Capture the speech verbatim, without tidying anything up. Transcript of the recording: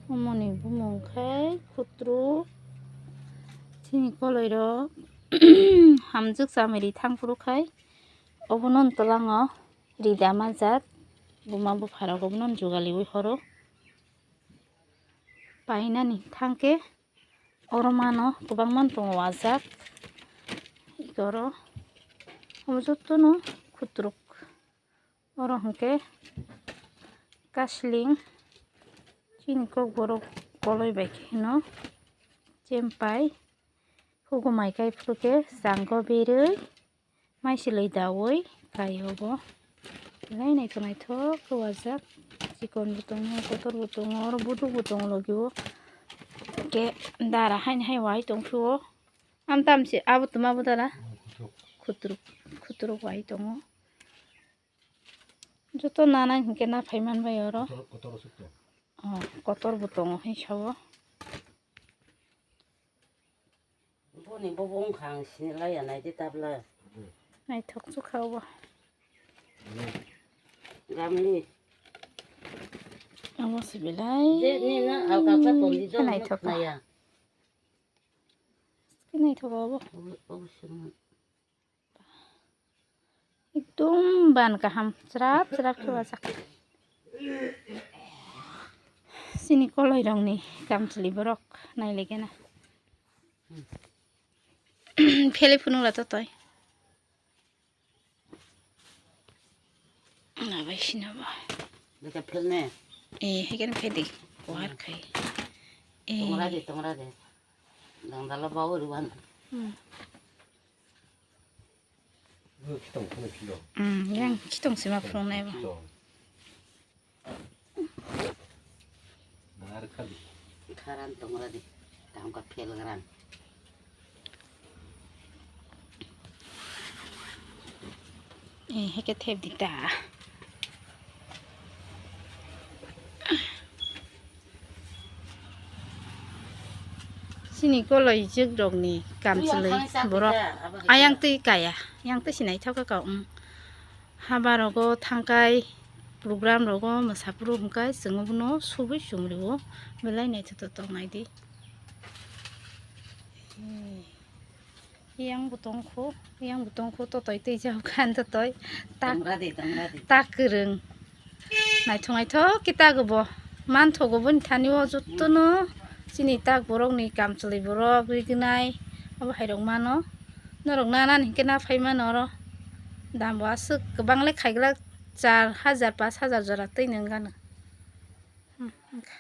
Omoni bumung khe khutru. Chini koloi rok hamjwk chamiri thang phuru khai obono tolango rida manjak. Buma bupha rok obono jugali ui horo painani thang khe oro mano kwbangma tongo wajak. Oro omo jotono khutruk. Oro hwnkhe kasling chini kokborok koloi bai khe hino chempai hugo mai kai phuru khe chango berwi maisilwi daui kai obo. Belai naithok naithok khe wajak, chikon bo tongo, kotor bo tongo, oro buduk bo tongo logi o. Hwnkhe dara haini hai wai tong phio. Amtwmani abo twma bo dara? Khutruk, khutruk wai tongo. Joto nanai hinkhe naphai manbai oro. Kotor, kotor aswk tong. Oh, kotor bo tongo hai sao. Boni bobo wngkha ang sinilaiya naidi tabla. Naithok sukha obo. Gamli. Abo se belai. Je nina alka ka tondi khe jong naithok naya. Khe naithok obo. Obo, obo se. Ekdum ban kaham, srap srap khe wajak. Chini koloi rokni kamchwlwi borok nailaikhe na. Phele phunukla totoi. Nabai sinabo. Beta phelne. Eh, heken phedi. Kohar khai. Eh. Tongra de, tongra de. Dangdalo bawo ruwan. Hmm. Khitong kheno philo. Hmm, yang khitong sima phunuknai bo. Khitong. Ngar khali. Kharan tongra di. Tangka phel gran. Eh, heke thep di ta. Chini koloi jwk rokni kamchwlwi borok ayang twi kaya, yang twi sinai thok kha, um, haba rogo thangkai, program rogo mwsa phuru hwnkhe chwng bono subui chumrio belai naithotok tongnai di. Yang bo tongkho, yang bo tongkho, totoi twi jao khan totoi. Tak, tongra de, tongra de. Tak kwrwng. Naithok naithok khe tak bo. Manthogo boni thani o jotono chini tak borokni kamchwlwi borok rignai. Abo hai rok mano. Norok nanani hinkhe naphai mano oro. Dam bo aswk kwbang le khaiglak char hajar, panch hajar jora twi nwnggano. Hmm, wngkha.